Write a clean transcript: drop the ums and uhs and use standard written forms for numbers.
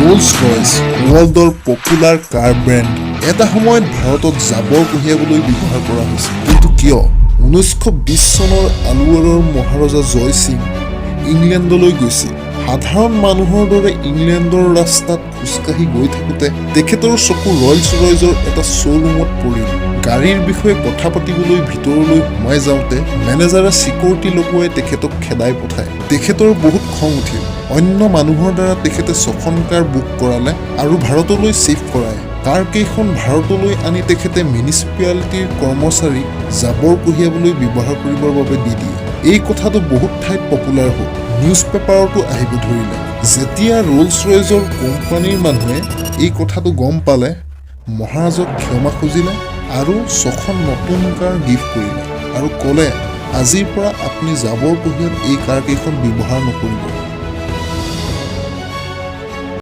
Rolls Royce, ৱৰ্ল্ডৰ popular কাৰ brand, এটা সময়ত ভাৰতত জাবৰ কঢ়িয়াবলৈ ব্যৱহাৰ কৰা হৈছিল। কিন্তু কিয়? 1920 চনৰ আলোৱাৰৰ মহাৰজা জয় সিং ইংলেণ্ডলৈ গৈছিল। সাধাৰণ মানুহৰ দৰে ইংলেণ্ডৰ ৰাস্তাত খোজকাঢ়ি গৈ থাকোঁতে তেখেতৰ চকু ৰয়েলছ ৰয়েজৰ এটা শ্ব'ৰুমত পৰিল। গাড়ীৰ বিষয়ে কথা পাতিবলৈ ভিতৰলৈ সোমাই যাওঁতে মেনেজাৰে চিকিউৰিটি লগোৱাই তেখেতক খেদাই পঠায়। তেখেতৰ বহুত খং উঠিল। অন্য মানুহৰ দ্বাৰা তেখেতে ছখন কাৰ বুক কৰালে আৰু ভাৰতলৈ শ্বিফ্ট কৰায়। কাৰ কেইখন ভাৰতলৈ আনি তেখেতে মিউনিচিপালিটিৰ কৰ্মচাৰীক জাবৰ কঢ়িয়াবলৈ ব্যৱহাৰ কৰিবৰ বাবে দি দিয়ে। এই কথাটো বহুত ঠাইত পপুলাৰ হ'ল, নিউজ পেপাৰতো আহিব ধৰিলে। যেতিয়া ৰোলছ ৰয়েজৰ কোম্পানীৰ মানুহে এই কথাটো গম পালে, মহাৰাজক ক্ষমা খুজিলে আৰু ছখন নতুন কাৰ গিফ্ট কৰিলে আৰু ক'লে, আজিৰ পৰা আপুনি জাবৰ কঢ়িয়াত এই কাৰ কেইখন ব্যৱহাৰ নকৰিব।